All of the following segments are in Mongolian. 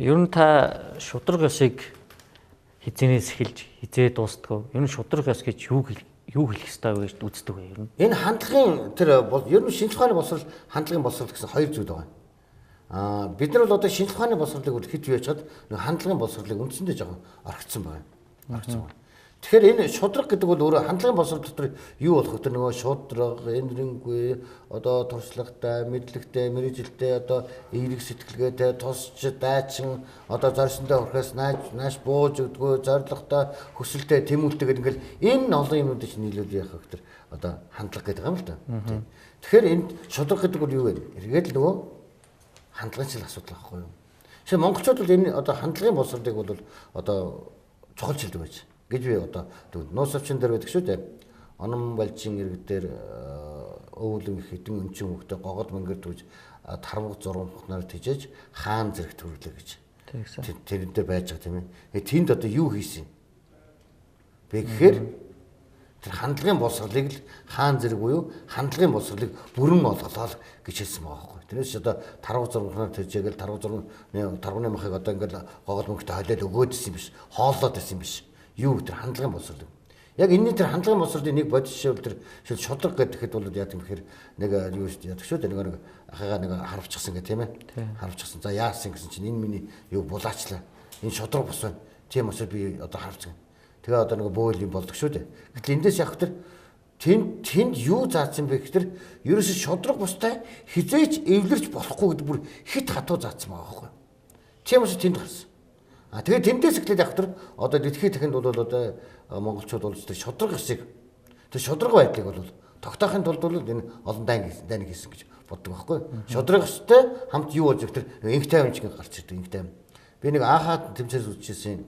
Ер нь та шударга ёсыг хизэнээс эхэлж хизээ дуустдаг. Ер нь шударга ёс гэж юу хэлэх ёстой вэ гэж үздэг вэ ер нь? Энэ хандлагын тэр ер нь шинжлэх ухааны боловсрол, хандлагын боловсрол гэсэн хоёр зүйл байгаа. Бид нар бол одоо шинжлэх ухааны боловсролыг бол хэд бий чад нэг хандлагын боловсролыг үндсэндээ жоохон орхицсан байгаа. Орхицсан байна. Тэгэхээр энэ шудраг гэдэг бол өөрөө хандлагын боловсрол дотор юу болох вэ? Тэр нөгөө шудраг, энэрэнгүй, одоо туршлагатай, мэдлэгтэй, мэргэжилтэй, одоо эерэг сэтгэлгээтэй, тусч, дайчин, одоо зорьсондоо хүрэхээс нааш бууж өгдгөө, зорилготой, хүсэлтэй, тэмүүлтэй гэдэг ингээл энэ олон юмнуудыг чинь нийлүүл яах вэ гэхээр одоо хандлага гэдэг юм л да. Тэгэхээр энд шудраг гэдэг бол юу вэ? Эргээд л нөгөө хандлагын чил асуудал байхгүй юу? Тэгэхээр монголчууд бол энэ одоо хандлагын боловсролыг бол одоо чухалчилдаг байж гэж би одоо нууц авчин дээр байдаг шүү дээ. Онон балжин ирэг дээр өвлөн их хэдэн өнчин хөвгтэй гогод мөнгөр түж тарваг зурмхнаар тижээж хаан зэрэг төрлөө гэж. Тэрэн дээр байж байгаа тийм ээ. Тэнд одоо юу хийсэн бэ гэхээр тэр хандлагын боловсролыг л хаан зэрэг буюу хандлагын боловсролыг бүрэн олголоо гэж хэлсэн байгаа байхгүй. Тэрнээс одоо тарваг зурмхнаар тижээгээл тарваг зурмны тарвагны махыг одоо ингээл гогод мөнгөтэй холиод өгөөдсөн юм биш. Хооллоод байсан юм биш. Юу тэр хандлагын боловсрол. Яг энэний тэр хандлагын боловсролын нэг бодит жишээ бол тэр шудраг гэхэд бол яа гэм бэхээр нэг юу яадаг шүү дээ. Нэг ахыгаа нэг харавчихсан гэх тийм ээ. Харавчихсан. За яасан гэсэн чинь энэ миний юу булаачлаа. Энэ шудраг бус байна. Тийм учраас би одоо харавчихсан. Тэгээ одоо нэг бөөл юм болдог шүү дээ. Гэтэл эндээс яг тэр тэнд юу заасан бэ гэхээр ерөөсө шудраг бустай хизээч эвлэрч болохгүй гэдэг бүр хит хатуу заасан байгаа байхгүй. Тийм учраас тэнд гарсан. А тэгээ тэндээс эхлээд яг тэр одоо дэлхийн дахинд бол одоо монголчууд бол тэр шудраг ёсыг тэр шудраг байдлыг бол тогтоохын тулд бол энэ олон дайн хийсэн гэж боддог байхгүй. Шудраг ёстой хамт юу болж тэр инх тайван чиг гарч ирдэг инх тайван. Би нэг аахад тэмцээс үзчихсэн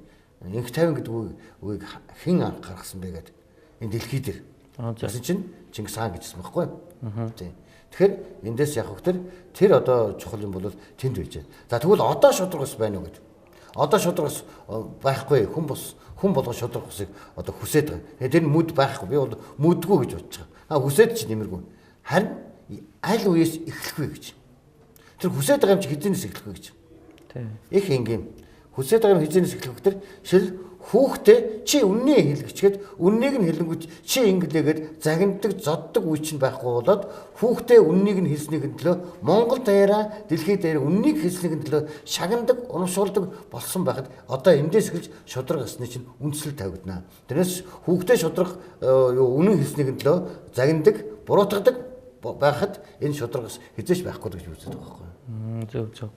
инх тайван гэдэг үгийг хэн анх гаргасан бэ гэдэг энэ дэлхий дээр. Тэгсэн чинь Чингис хаан гэжсэн байхгүй. Тийм. Тэгэхээр эндээс яг тэр одоо чухал юм бол тэнд байж байна. За тэгвэл одоо шудраг ёс байна уу гэдэг. Одоо шудраг ёс байхгүй, хүн болгон шудраг ёсыг одоо хүсээд байгаа. Тэр нь мүд байхгүй. Би бол мүдгүй гэж бодож байгаа. Хүсээд ч нэмэргүй. Харин аль үеэс эхлэх вэ гэж. Тэр хүсээд байгаа юм чи хизэнээс эхлэх вэ гэж. Их энгийн. Хүсээд байгаа юм хизэнээс эхлэх вэ тэр шил хүүхдээ чи үннийг хэлгэчгээд үннийг нь хэлэнгүүт чи инглээгээд загнадаг, зоддог үе чинь байхгүй болоод хүүхдээ үннийг нь хэлснийг нь төлөө Монгол даяараа дэлхийд даяар үннийг хэлснийг нь төлөө шагнадаг, урамшуулдаг болсон байхад одоо эндээс эхэлж шудраг ёсны чинь үндсэл тавигдана. Тэрнээс хүүхдээ шудраг юу үнэн хэлснийг нь төлөө загнадаг, буруутгадаг байхад энэ шудраг ёс хизээч байхгүй гэж үздэг байгаа байхгүй. Зөв зөв.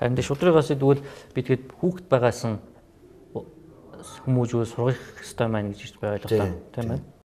Харин шудраг ёсыг тэгвэл би тэгэд хүүхд байгаасан хүмүүжүү сургах ёстой маань гэж ойлголоо тийм ээ.